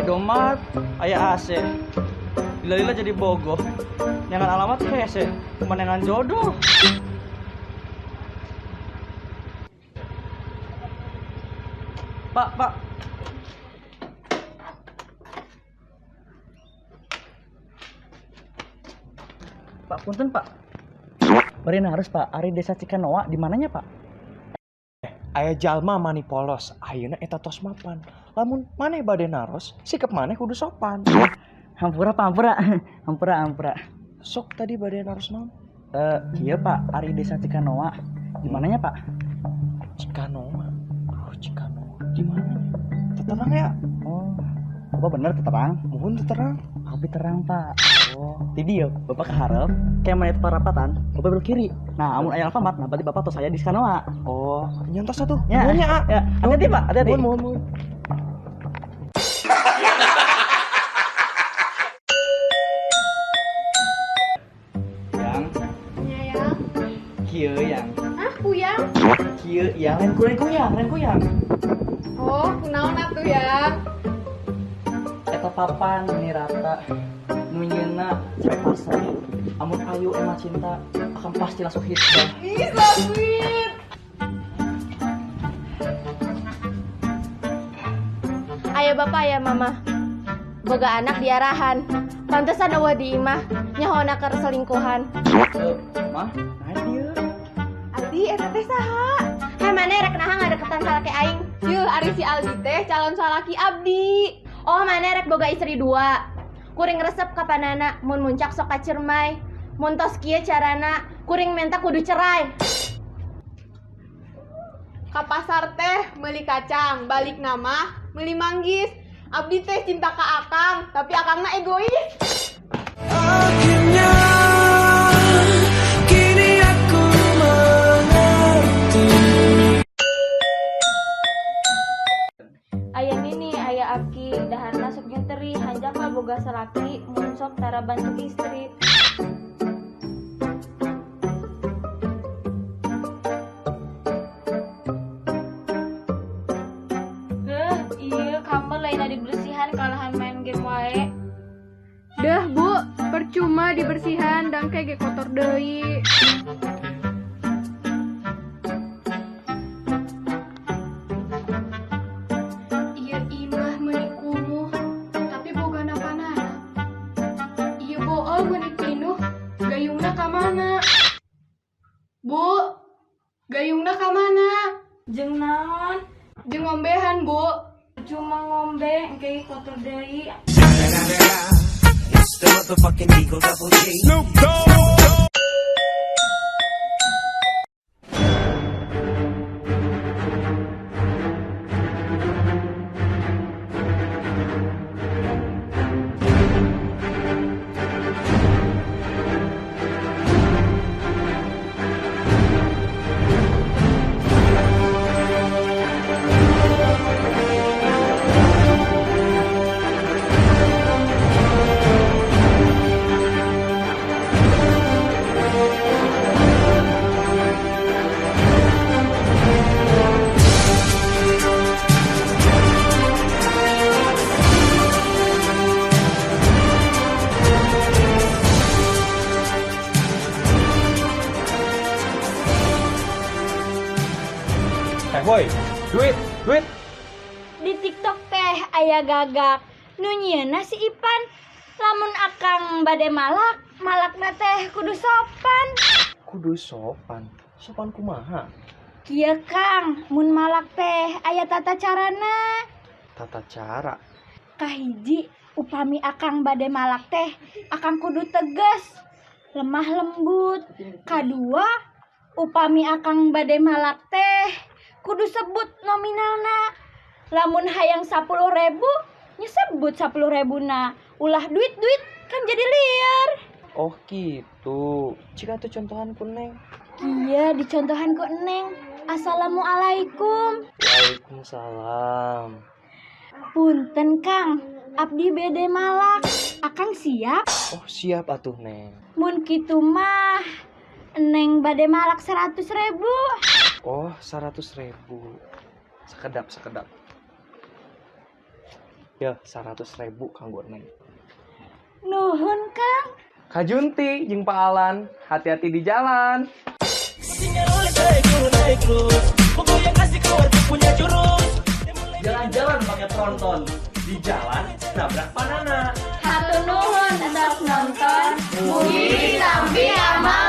Indomaret aya AC. Lila-lila jadi bogoh. Nyangan alamat hese, kemenangan jodoh. Pak, Pak. Pak, punten, Pak. Bari harus Pak, ari desa Cikanoa di mananya, Pak? Aya jalma mani polos, ayeuna eta tos mapan. Lamun maneh bade naros, sikap maneh kudu sopan. Hampura, Pak, hampura. Hampura, hampura. Sok tadi bade naros naon? Iya, Pak, ari desa Cikanoa di mananya, Pak? Cikanoa. Duh, Cikanoa. Di mana? Terang ya? Oh, Bapak bener terang? Mohon terang. Tapi terang, Pak. Oh, di dieu Bapak keharap kayak menit perapatan, Bapak belok kiri. Nah, amun aya Alfamart, nah berarti Bapak tos saya di Cikanoa. Oh, nyantos atuh. Ya, Nuhun nya, A. Ya, hati-hati, Pak, hati-hati. Nuhun, nuhun, nuhun. Yang. Ya, yang. Kieu yang. Hah, kuyang? Kieu yang, lain kuyang, kuyang, lain kuyang. Oh, kunaon atuh ya? Eta papan meni rata. Nu nyeuna cewek pasri. Amun ayu emang cinta akan pasti langsung hits dah. Ih, so sweet. Aya bapak, aya mama. Boga anak diarahan. Pantesan eueuh di imah nyahona keur selingkuhan. Mah, naha dieu? Aldi, eta teh saha? Heh, maneh rek naha ngadeketan salaki aing? Yeuh, ari si Aldi teh calon salaki abdi. Oh, maneh rek boga istri dua. Kuring resep ka panana, mun muncak sok kacermai. Mun tos kieu carana, kuring menta kudu cerai. Ka pasar teh meuli kacang, balik nama meuli manggis. Abdi teh cinta ka akang, tapi akangna egois. Akhirnya kini aku mengerti. Aya nini, aya aki, daharna sok nyenteri, hanjakal boga salaki, mun sok tara bantu istri. Heuh, ieu kamar lain dibersihan kalahan main game wae. Dah, Bu, percuma dibersihan dangke ge kotor deui. Ieu imah meuni kumuh, tapi boga napanana. Ieu bool meuni pinuh, gayungna ka mana? Bu, gayungna ka mana? Jeung naon? Jeung ngombehan, Bu. Cuma ngombe engke kotor deui. It's the motherfucking Eagle Double G. Snoop Dogg. Woi, duit, duit. Di TikTok teh aya gagak nu nyieunna si Ipan. Lamun akang bade malak, malakna teh kudu sopan. Kudu sopan. Sopan kumaha? Kieu Kang, mun malak teh aya tata carana. Tata cara? Kahiji, upami akang bade malak teh, akang kudu tegas, lemah lembut. Kadua, upami akang bade malak teh kudu sebut nominalna. Lamun hayang 10.000, nyebut 10.000 na. Ulah duit-duit kan jadi liar. Oh gitu. Jika tuh contohan ku Neng. Iya, dicontohan ku Neng. Assalamualaikum. Waalaikumsalam. Punten Kang, abdi bade malak. Akang siap? Oh siap atuh Neng. Mun kitu mah Neng bade malak 100.000. Oh 100.000. Sekedap, sekedap. Ya, 100.000 kanggo Neng. Nuhun, Kang. Kak Junti jeung Pak Alan, hati-hati di jalan. Jalan-jalan pakai tronton. Di jalan nabrak panana. Hatur nuhun entos nonton. Mugi ditampi amal.